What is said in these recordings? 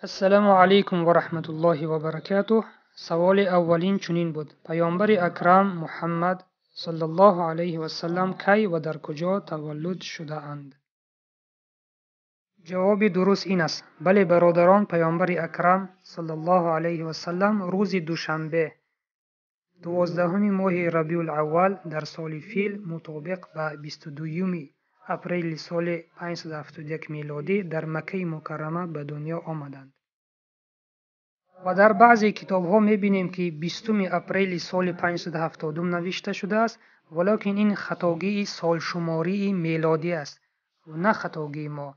Ассалому алайкум ва раҳматуллоҳи ва баракатуҳ. Саволи аввалин чунин буд: Паёмбари акрам Муҳаммад саллаллоҳу алайҳи васаллам кай ва дар куҷо таваллуд шудаанд? Ҷавоби дуруст ин аст: бале, бародарон, Паёмбари акрам саллаллоҳу алайҳи васаллам рӯзи душанбе, 12-уми моҳи Рабиулаввал дар соли фил, мутобиқ ба 22-юми апрели соли 571 мелодӣ дар Маккаи Мукаррама ба дунё омаданд. Ва дар баъзе китобҳо мебинем, ки 20-уми апрели соли 570 навишта шудааст, валокин ин хатогии солшумории мелодӣ аст, на хатогии мо,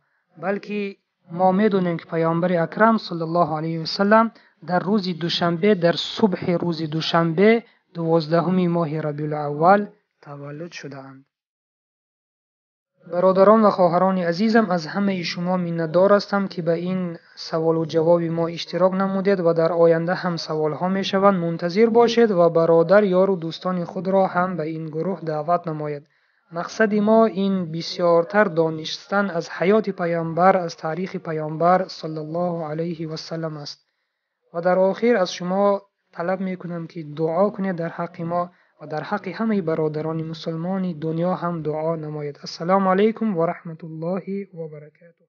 балки мо медонем, ки Паёмбари акрам саллаллоҳу алайҳи васаллам дар рӯзи душанбе, дар субҳи рӯзи душанбе, 12-уми моҳи Рабиулаввал таваллуд шудаанд. Бародарон ва хоҳарони азизам, аз ҳамаи шумо миннатдор ҳастам, ки ба ин саволу ҷавоби мо иштирок намудед ва дар оянда ҳам саволҳо мешаванд. Мунтазир бошед ва бародар, ёру дӯстони худро ҳам ба ин гурӯҳ даъват намоед. Мақсади мо ин бисёртар донистан аз ҳаёти Паёмбар, аз таърихи Паёмбар саллаллоҳу алайҳи васаллам аст. Ва дар охир аз шумо талаб мекунам, ки дуо кунед дар ҳаққи мо ва дар ҳаққи ҳамаи бародарони мусулмони дунё ҳам дуо намоед. Ассалому алайкум ва раҳматуллоҳи ва баракатуҳ.